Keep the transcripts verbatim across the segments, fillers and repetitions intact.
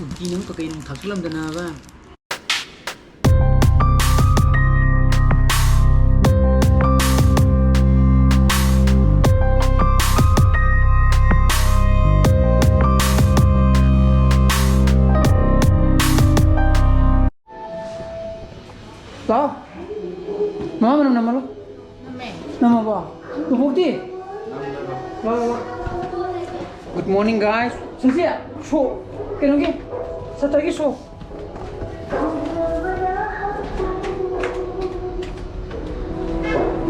ꯀꯨꯀꯤ ꯅꯪ ꯀꯀꯩ ꯅꯨꯡ ꯊꯥꯛꯆꯜꯂꯝꯗꯅꯕ꯫ ꯂꯥꯎ꯫ ꯃꯃꯥ ꯃꯅꯝ ꯅꯝꯃꯜꯂꯣ꯫ ꯅꯝꯃꯦ꯫ ꯅꯝꯃꯕꯣ? ꯕꯨꯕꯣꯛꯇꯤ? ꯂꯥꯎ, ꯂꯥꯎ, ꯂꯥꯎ꯫ Good morning, guys. ꯁꯟꯁꯤ, ꯁꯣ, ꯀꯩꯅꯣꯒꯤ, ꯁꯥꯇ꯭ꯔꯒꯤ ꯁꯣ꯫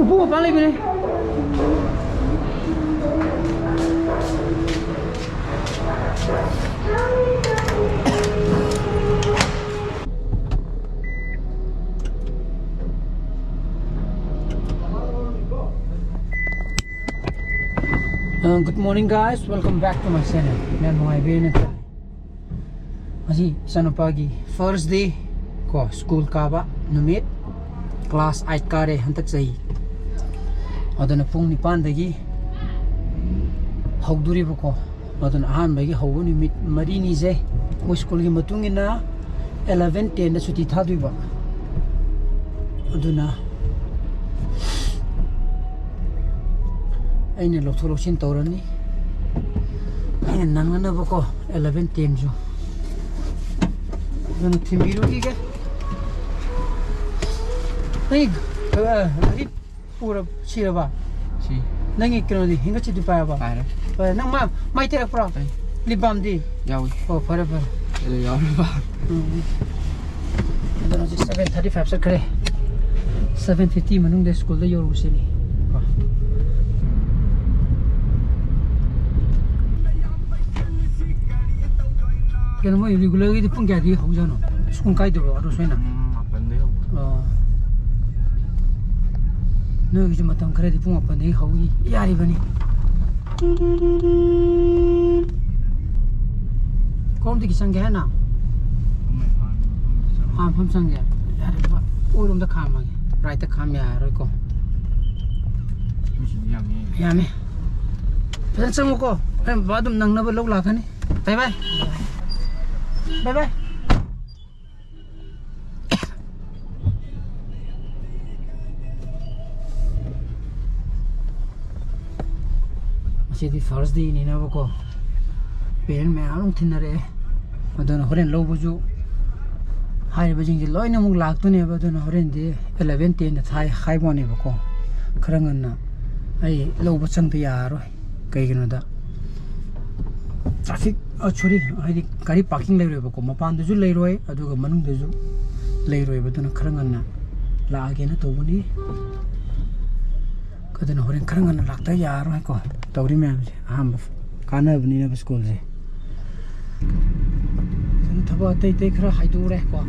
ꯎꯄꯨ ꯃꯄꯥꯟ ꯂꯩꯕꯅꯦ꯫ Uh, good morning, guys, welcome back to my channel. ꯃꯌꯥꯝ ꯅꯨꯡꯉꯥꯏꯕꯤꯔꯤ ꯅꯠꯇ꯭ꯔꯣ? ꯉꯁꯤ ꯏꯆꯥꯅꯨꯄꯥꯒꯤ first day ꯀꯣ, ꯁ꯭ꯀꯨꯜ ꯀꯥꯕ ꯅꯨꯃꯤꯠ꯫ Class eight ꯀꯥꯔꯦ ꯍꯟꯗꯛ ꯆꯍꯤ꯫ ꯑꯗꯨꯅ ꯄꯨꯡ ꯅꯤꯄꯥꯟꯗꯒꯤ ꯍꯧꯗꯣꯔꯤꯕꯀꯣ꯫ ꯑꯗꯨꯅ ꯑꯍꯥꯟꯕꯒꯤ ꯍꯧꯕ ꯅꯨꯃꯤꯠ ꯃꯔꯤꯅꯤꯁꯦ ꯃꯣꯏ ꯁ꯭ꯀꯨꯜꯒꯤ ꯃꯇꯨꯡ ꯏꯟꯅ eleven ten ꯗ ꯁꯨꯇꯤ ꯊꯥꯗꯣꯏꯕ꯫ ꯑꯗꯨꯅ ꯑꯩꯅ ꯂꯧꯊꯣꯛ ꯂꯧꯁꯤꯟ ꯇꯧꯔꯅꯤ, ꯑꯩꯅ ꯅꯪꯅꯅꯕꯀꯣ꯫ Eleven ten ꯁꯨ ꯑꯗꯨꯅ ꯊꯤꯟꯕꯤꯔꯨꯈꯤꯒꯦ꯫ ꯅꯪꯒꯤ, ꯑ, ꯒꯥꯔꯤ ꯄꯨꯔ ꯁꯤꯔꯕ? ꯁꯤ꯫ ꯅꯪꯒꯤ ꯀꯩꯅꯣꯗꯤ, ꯍꯤꯡꯒꯠꯆꯤꯗꯤ ꯄꯥꯏꯔꯕ? ꯄꯥꯏꯔꯦ꯫ ꯄꯥꯏꯔꯦ꯫ ꯅꯪ ꯃꯥ, ꯃꯥꯏ ꯇꯩꯔꯛꯄ꯭ꯔꯣ? ꯇꯩ꯫ Lip balm ꯗꯤ? ꯌꯥꯎꯏ꯫ ꯑꯣ, ꯐꯔꯦ, ꯐꯔꯦ꯫ ꯑꯗꯨ ꯌꯥꯎꯔꯕ? ꯎꯝ꯫ ꯑꯗꯨꯅ ꯍꯧꯖꯤꯛ seven thirty five ꯆꯠꯈ꯭ꯔꯦ꯫ Seven fifty ꯃꯅꯨꯡꯗ ꯁ꯭ꯀꯨꯜꯗ ꯌꯧꯔꯨꯁꯤꯅꯤ꯫ ꯀꯣ꯫ ꯀꯩꯅꯣ, ꯃꯣꯏ regular ꯒꯤꯗꯤ ꯄꯨꯡ ꯀꯌꯥꯗꯒꯤ ꯍꯧꯖꯥꯠꯅꯣ? ꯁ꯭ꯀꯨꯜ ꯀꯥꯏꯗꯕ꯭ꯔꯣ, ꯑꯗꯣ ꯁꯣꯏꯅ? ꯎꯝ, ꯃꯥꯄꯟꯗꯩ ꯍꯧꯕ꯫ ꯑꯣ꯫ ꯅꯣꯏꯒꯤꯁꯨ ꯃꯇꯝ ꯈꯔꯗꯤ ꯄꯨꯡ ꯃꯥꯄꯟꯗꯒꯤ ꯍꯧ ꯌꯥꯔꯤꯕꯅꯤ꯫ ꯀꯔꯣꯝꯗꯒꯤ ꯆꯪꯒꯦ ꯍꯥꯏꯅ? ꯆꯪꯉꯦ, ꯍꯥꯟꯅ ꯃꯐꯝ ꯆꯪꯉꯦ꯫ ꯍꯥꯟꯅ ꯃꯐꯝ ꯆꯪꯒꯦ? ꯌꯥꯔꯦ, ꯕꯕꯥ, ꯑꯣꯏꯔꯣꯝꯗ ꯈꯥꯝꯃꯒꯦ꯫ Right ꯇ ꯈꯥꯝ ꯌꯥꯔꯣꯏꯀꯣ꯫ ꯃꯤꯁꯤꯡꯗꯤ ꯌꯥꯝꯃꯤ꯫ ꯌꯥꯝꯃꯤ꯫ ꯐꯖꯅ ꯆꯪꯉꯨꯀꯣ꯫ ꯍꯣꯔꯦꯟ ꯕꯕꯥ ꯑꯗꯨꯝ ꯅꯪꯅꯕ ꯂꯧ ꯂꯥꯛꯀꯅꯤ꯫ Bye bye꯫ Bye bye. ꯉꯁꯤꯗꯤ first day ꯅꯤꯅꯕꯀꯣ, parent ꯃꯌꯥꯝ ꯑꯃ ꯊꯤꯟꯅꯔꯛꯑꯦ꯫ ꯑꯗꯨꯅ ꯍꯣꯔꯦꯟ ꯂꯧꯕꯁꯨ ꯍꯥꯏꯔꯤꯕꯁꯤꯡꯁꯦ ꯂꯣꯏꯅꯃꯛ ꯂꯥꯛꯇꯣꯏꯅꯦꯕ꯫ ꯑꯗꯨꯅ ꯍꯣꯔꯦꯟꯗꯤ eleven ten ꯗ ꯊꯥꯏ ꯍꯥꯏꯕ ꯋꯥꯅꯦꯕꯀꯣ꯫ ꯈꯔ ꯉꯟꯅ ꯑꯩ ꯂꯧꯕ ꯆꯪꯗ ꯌꯥꯔꯔꯣꯏ꯫ ꯀꯩꯒꯤꯅꯣꯗ traffic, ꯑ, sorry, ꯍꯥꯏꯗꯤ ꯒꯥꯔꯤ parking ꯂꯩꯔꯣꯏꯕꯀꯣ, ꯃꯄꯥꯟꯗꯁꯨ ꯂꯩꯔꯣꯏ, ꯑꯗꯨꯒ ꯃꯅꯨꯡꯗꯁꯨ ꯂꯩꯔꯣꯏꯕ꯫ ꯑꯗꯨꯅ ꯈꯔ ꯉꯟꯅ ꯂꯥꯛꯑꯒꯦꯅ ꯇꯧꯕꯅꯤ꯫ ꯑꯗꯨꯅ ꯍꯣꯔꯦꯟ ꯈꯔ ꯉꯟꯅ ꯂꯥꯛꯇ ꯌꯥꯔꯔꯣꯏꯀꯣ꯫ ꯇꯧꯔꯤ ꯃꯌꯥꯝꯁꯦ ꯑꯍꯥꯟꯕ ꯀꯥꯟꯅꯕꯅꯤꯅꯕ ꯁ꯭ꯀꯨꯜꯁꯦ꯫ ꯑꯗꯨꯝ ꯊꯕꯛ ꯑꯇꯩ ꯑꯇꯩ ꯈꯔ ꯍꯥꯏꯗꯣꯛꯎꯔꯦꯀꯣ꯫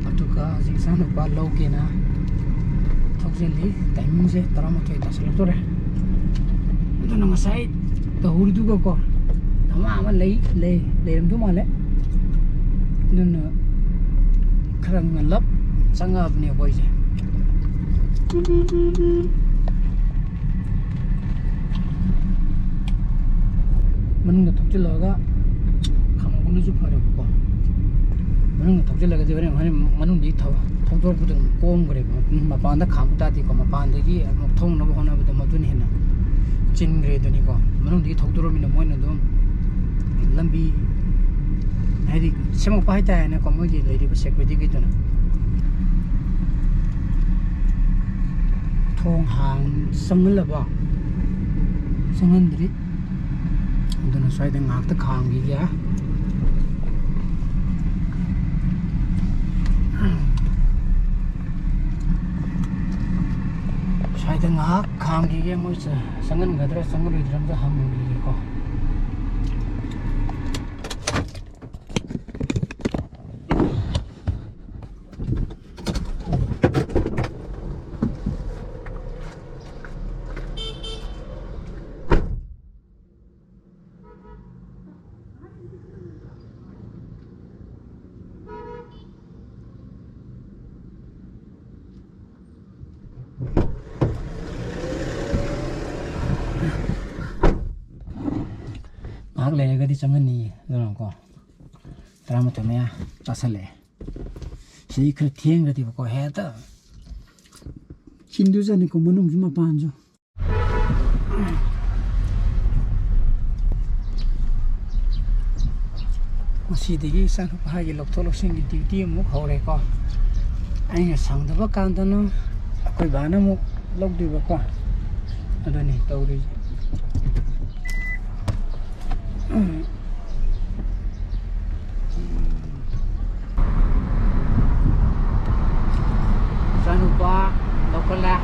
ꯑꯗꯨꯒ ꯍꯧꯖꯤꯛ ꯏꯆꯥꯅꯨꯄꯥ ꯂꯧꯒꯦꯅ ꯊꯧꯖꯤꯜꯂꯤ꯫ ꯇꯥꯏꯃꯤꯡꯁꯦ ꯇꯔꯥꯃꯥꯊꯣꯏ ꯇꯥꯁꯤꯜꯂꯛꯇꯣꯔꯦ꯫ ꯑꯗꯨꯅ ꯉꯁꯥꯏ ꯇꯧꯍꯧꯔꯤꯗꯨꯒꯀꯣ, ꯗꯃꯥ ꯑꯃ ꯂꯩ, ꯂꯩ, ꯂꯩꯔꯝꯗꯧ ꯃꯥꯜꯂꯦ꯫ ꯑꯗꯨꯅ ꯈꯔ ꯉꯜꯂꯞ ꯆꯪꯉꯛꯑꯕꯅꯦ ꯑꯩꯈꯣꯏꯁꯦ꯫ ꯃꯅꯨꯡꯗ ꯊꯣꯛꯆꯤꯜꯂꯛꯑꯒ ꯈꯥꯝꯃꯛꯄꯅꯁꯨ ꯐꯔꯦꯕꯀꯣ꯫ ꯃꯅꯨꯡꯗ ꯊꯣꯛꯆꯤꯜꯂꯒꯗꯤ ꯍꯣꯔꯦꯟ, ꯍꯣꯔꯦꯟ ꯃꯅꯨꯡꯗꯒꯤ ꯊꯧ-, ꯊꯧꯗꯣꯔꯛꯄꯗ ꯑꯗꯨꯝ ꯀꯣꯝꯈ꯭ꯔꯦꯕ꯫ ꯃꯄꯥꯟꯗ ꯈꯥꯝꯕ ꯇꯥꯔꯗꯤꯀꯣ, ꯃꯄꯥꯟꯗꯒꯤ ꯑꯃꯨꯛ ꯊꯧꯅꯕ ꯍꯣꯠꯅꯕꯗ ꯃꯗꯨꯅ ꯍꯦꯟꯅ ꯆꯤꯟꯈ꯭ꯔꯦ ꯑꯗꯨꯅꯤꯀꯣ꯫ ꯃꯅꯨꯡꯗꯒꯤ ꯊꯧꯗꯣꯔꯛꯑꯃꯤꯅ ꯃꯣꯏꯅ ꯑꯗꯨꯝ ꯂꯝꯕꯤ, ꯍꯥꯏꯗꯤ, ꯁꯦꯝꯃꯛꯄ ꯍꯥꯏꯇꯥꯔꯦꯅꯦꯀꯣ, ꯃꯣꯏꯒꯤ ꯂꯩꯔꯤꯕ security ꯒꯤꯗꯨꯅ꯫ ꯊꯣꯡ ꯍꯥꯡ-, ꯆꯪꯍꯜꯂꯕꯣ? ꯆꯪꯍꯟꯗ꯭ꯔꯤ꯫ ꯑꯗꯨꯅ ꯁ꯭ꯋꯥꯏꯗ ꯉꯥꯏꯍꯥꯛꯇ ꯈꯥꯝꯈꯤꯒꯦ꯫ ꯁ꯭ꯋꯥꯏꯗ ꯉꯥꯏꯍꯥꯛ ꯈꯥꯝꯈꯤꯒꯦ꯫ ꯃꯣꯏ ꯆ-, ꯆꯪꯍꯟꯒꯗ꯭ꯔꯥ ꯆꯪꯍꯜꯂꯣꯏꯗ꯭ꯔꯥ ꯑꯝꯇ ꯍꯪꯉꯨꯈꯤꯒꯦꯀꯣ꯫ ꯉꯥꯏꯍꯥꯛ ꯂꯩꯔꯒꯗꯤ ꯆꯪꯍꯟꯅꯤꯌꯦ꯫ ꯑꯗꯨꯅꯀꯣ, ꯇꯔꯥꯃꯥꯊꯣꯏ ꯃꯌꯥ ꯆꯥꯁꯜꯂꯛꯑꯦ꯫ ꯁꯤꯗꯩ ꯈꯔ ꯊꯦꯡꯈ꯭ꯔꯗꯤꯕꯀꯣ, ꯍꯦꯛꯇ ꯆꯤꯟꯗꯨꯖꯥꯠꯅꯤꯀꯣ, ꯃꯅꯨꯡꯁꯨ ꯃꯄꯥꯟꯁꯨ꯫ ꯉꯁꯤꯗꯒꯤ ꯏꯆꯥꯅꯨꯄꯥꯒꯤ ꯂꯧꯊꯣꯛ ꯂꯧꯁꯤꯟꯒꯤ duty ꯑꯃꯨꯛ ꯍꯧꯔꯦꯀꯣ꯫ ꯑꯩꯅ ꯁꯪꯗꯕ ꯀꯥꯟꯗꯅ ꯑꯩꯈꯣꯏ ꯕꯥꯅ ꯑꯃꯨꯛ ꯂꯧꯗꯣꯏꯕꯀꯣ꯫ ꯑꯗꯨꯅꯤ ꯇꯧꯔꯤꯁꯦ꯫ ꯏꯆꯥꯅꯨꯄꯥ ꯂꯧꯈꯠꯂꯦ꯫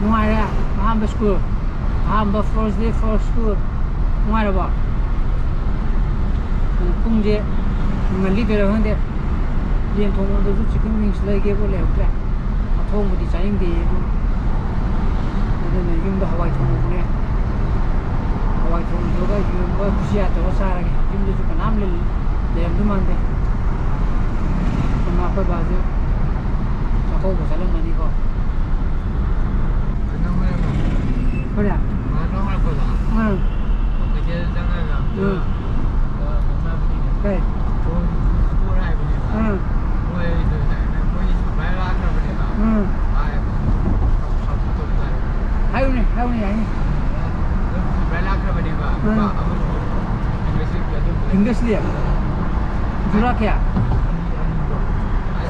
ꯅꯨꯡꯉꯥꯏꯔꯦ꯫ ꯑꯍꯥꯟꯕ school, ꯑꯍꯥꯟꯕ first day first school꯫ ꯅꯨꯡꯉꯥꯏꯔꯕꯣ? ꯄꯨꯡꯁꯦ ꯉꯜꯂꯤꯕꯩꯔꯥ ꯈꯪꯗꯦ, ꯌꯦꯟ ꯊꯣꯡꯐꯝꯗꯁꯨ chicken wings ꯂꯩꯒꯦꯕꯨ ꯂꯩꯍꯧꯗ꯭ꯔꯦ꯫ ꯑꯊꯣꯡꯕꯗꯤ ꯆꯥꯅꯤꯡꯗꯦꯌꯦ꯫ ꯑꯗꯨꯅ ꯌꯨꯝꯗ ꯍꯋꯥꯏ ꯊꯣꯡꯍꯧꯕꯅꯦ꯫ ꯍꯋꯥꯏ ꯊꯣꯡꯕꯗꯨꯒ ꯌꯦꯔꯨꯝꯒ ꯕꯨꯖꯤꯌꯥ ꯇꯧꯔ ꯆꯥꯔꯒꯦ꯫ ꯌꯨꯝꯗꯁꯨ ꯀꯅꯥꯝ ꯂꯩ-, ꯂꯩꯔꯝꯗꯧ ꯃꯥꯟꯗꯦ꯫ ꯏꯃꯥ ꯑꯩꯈꯣꯏ ꯕꯥꯁꯦ ꯆꯥꯛꯀꯧꯕ ꯆꯠꯂꯝꯃꯅꯤꯀꯣ꯫ ꯀꯔꯤ? ꯎꯝ꯫ ꯎꯝ꯫ ꯀꯩ? ꯎꯝ꯫ ꯎꯝ꯫ ꯍꯥꯏꯌꯨꯅꯦ, ꯍꯥꯏꯌꯨꯅꯦ, ꯌꯥꯏꯅꯦ꯫ ꯎꯝ꯫ English ꯂꯤ? ꯖꯨꯔꯥ ꯀꯌꯥ?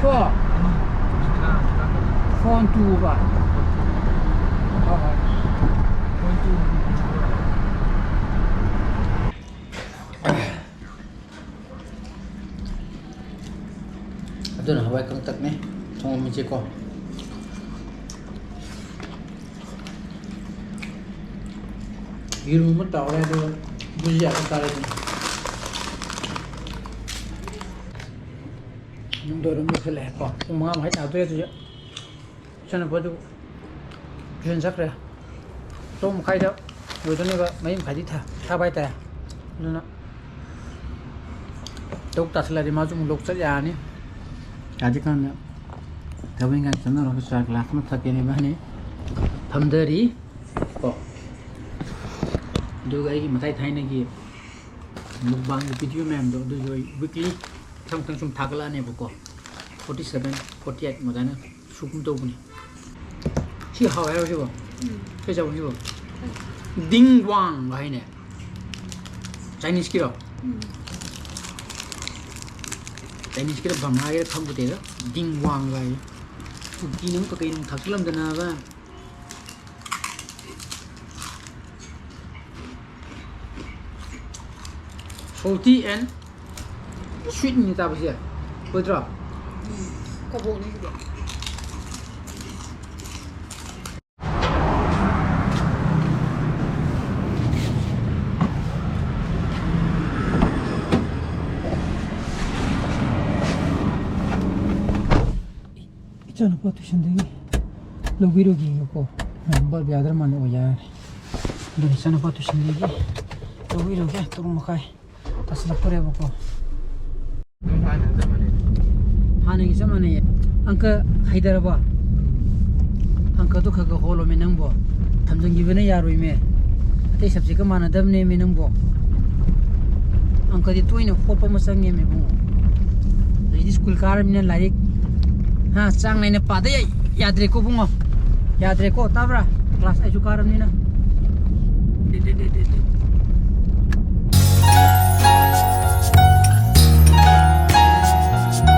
Four? Four two ꯕ? ꯍꯣꯏ, ꯍꯣꯏ꯫ ꯑꯗꯨꯅ ꯍꯋꯥꯏ ꯀꯪꯇꯛꯅꯦ ꯊꯣꯡꯉꯝꯃꯤꯁꯦꯀꯣ꯫ ꯌꯦꯔꯨꯝ ꯑꯃ ꯇꯥꯎꯔꯦ, ꯑꯗꯨꯒ ꯕꯨꯖꯤꯌꯥ ꯑꯃ ꯆꯥꯔꯦ ꯑꯗꯨꯅ꯫ ꯅꯨꯡꯗꯥꯡ ꯋꯥꯏꯔꯝ ꯌꯧꯁꯜꯂꯛꯑꯦꯀꯣ꯫ ꯄꯨꯡ ꯃꯉꯥ ꯃꯈꯥꯏ ꯇꯥꯗꯣꯔꯦ ꯑꯗꯨꯁꯨ꯫ ꯏꯆꯥꯅꯨꯄꯥꯗꯨ tuition ꯆꯠꯈ꯭ꯔꯦ꯫ ꯇꯔꯨꯛ ꯃꯈꯥꯏꯗ ꯂꯣꯏꯗꯣꯏꯅꯦꯕ, ꯃꯔꯤ ꯃꯈꯥꯏꯗꯤ ꯊꯥ-, ꯊꯥꯕ ꯍꯥꯏꯇꯥꯔꯦ꯫ ꯑꯗꯨꯅ ꯇꯔꯨꯛ ꯇꯥꯁꯜꯂꯗꯤ ꯃꯥꯁꯨ ꯑꯃꯨꯛ ꯂꯧ ꯆꯠ ꯌꯥꯔꯅꯤ꯫ ꯍꯧꯖꯤꯛꯀꯥꯟꯗ ꯊꯕꯛ ꯏꯪꯈꯥꯡ ꯆꯠꯅꯔꯒ ꯆꯥ glass ꯑꯃ ꯊꯛꯀꯦꯅ ꯏꯕꯥꯅꯤ ꯐꯝꯊꯔꯤ꯫ ꯀꯣ꯫ ꯑꯗꯨꯒ ꯑꯩꯒꯤ ꯃꯊꯥꯏ ꯊꯥꯏꯅꯒꯤ ꯃꯨꯛꯕꯥꯡꯒꯤ ꯚꯤꯗꯤꯑꯣ ꯃꯌꯥꯝꯗꯣ, ꯑꯗꯨꯁꯨ ꯑꯩ ꯋꯤꯛꯂꯤ ꯃꯊꯪ ꯃꯊꯪ ꯁꯨꯝ ꯊꯥꯒꯠꯂꯛꯑꯅꯦꯕꯀꯣ꯫ ꯐꯣꯔꯇꯤ ꯁꯚꯦꯟ, ꯐꯣꯔꯇꯤ ꯑꯩꯠ ꯑꯗꯨꯃꯥꯏꯅ ꯁꯨꯒꯨꯝ ꯇꯧꯕꯅꯤ꯫ ꯁꯤ ꯍꯥꯎꯋꯦ ꯍꯥꯏꯔꯣ ꯁꯤꯕꯣ? ꯀꯩ ꯆꯥꯕ ꯁꯤꯕꯣ? ꯗꯤꯡ ꯋꯥꯡ ꯍꯥꯏꯅꯦ꯫ ꯆꯥꯏꯅꯤꯁꯀꯤꯔꯣ? ꯆꯥꯏꯅꯤꯁꯀꯤꯔ ꯕꯔꯃꯥꯒꯤꯔ ꯈꯪꯕꯗꯦꯗ꯫ ꯗꯤꯡ ꯋꯥꯡ ꯍꯥꯏ꯫ ꯀꯨꯀꯤꯅ ꯑꯃꯨꯛ ꯀꯩꯀꯩꯅꯣ ꯊꯥꯛꯆꯜꯂꯝꯗꯅꯕ꯫ Salty and sweet ꯅꯤ ꯆꯥꯕꯁꯦ꯫ ꯑꯣꯏꯗ꯭ꯔꯣ? ꯀꯕꯣꯛꯅꯤ ꯁꯤꯗꯤ꯫ ꯏꯆꯥꯅꯨꯄꯥ ꯇꯨꯏꯁꯟꯗꯒꯤ ꯂꯧꯕꯤꯔꯨꯒꯦꯌꯦꯀꯣ꯫ ꯕꯜꯕ ꯌꯥꯗ꯭ꯔ ꯃꯥꯜꯂꯦ꯫ ꯑꯣ, ꯌꯥꯔꯦ꯫ ꯑꯗꯨꯅ ꯏꯆꯥꯅꯨꯄꯥ ꯇꯨꯏꯁꯟꯗꯒꯤ ꯂꯧꯕꯤꯔꯨꯒꯦ꯫ ꯇꯔꯨꯛ ꯃꯈꯥꯏ ꯇꯥꯁꯤꯜꯂꯛꯇꯣꯔꯦꯕꯀꯣ꯫ ꯑꯗꯨꯝ ꯍꯥꯟꯅꯒ ꯆꯞ ꯃꯥꯟꯅꯩ꯫ ꯍꯥꯟꯅꯒꯤ ꯆꯞ ꯃꯥꯟꯅꯩꯌꯦ꯫ ꯑꯪꯀ ꯍꯩꯊꯔꯕꯣ? ꯑꯪꯀꯗꯣ ꯈꯔ ꯈꯔ ꯍꯣꯜꯂꯣꯃꯦ ꯅꯪꯕꯣ꯫ ꯊꯝꯖꯤꯟꯈꯤꯕꯅ ꯌꯥꯔꯣꯏꯃꯦ꯫ ꯑꯇꯩ ꯁꯕꯖꯦꯛꯀ ꯃꯥꯟꯅꯗꯕꯅꯦꯃꯦ ꯅꯪꯕꯣ꯫ ꯑꯪꯀꯗꯤ ꯇꯣꯏꯅ ꯍꯣꯠꯄ ꯑꯃ ꯆꯪꯉꯦꯃꯦ ꯏꯕꯨꯡꯉꯣ꯫ ꯑꯗꯩꯗꯤ ꯁ꯭ꯀꯨꯜ ꯀꯥꯔꯕꯅꯤꯅ ꯂꯥꯏꯔꯤꯛ, ꯍꯥ, ꯆꯥꯡ ꯅꯥꯏꯅ ꯄꯥꯗ ꯌꯥ-, ꯌꯥꯗ꯭ꯔꯦꯀꯣ ꯏꯕꯨꯡꯉꯣ꯫ ꯌꯥꯗ꯭ꯔꯦꯀꯣ, ꯇꯥꯕ꯭ꯔꯥ? ꯀ꯭ꯂꯥꯁ ꯑꯩꯁꯨ ꯀꯥꯔꯕꯅꯤꯅ꯫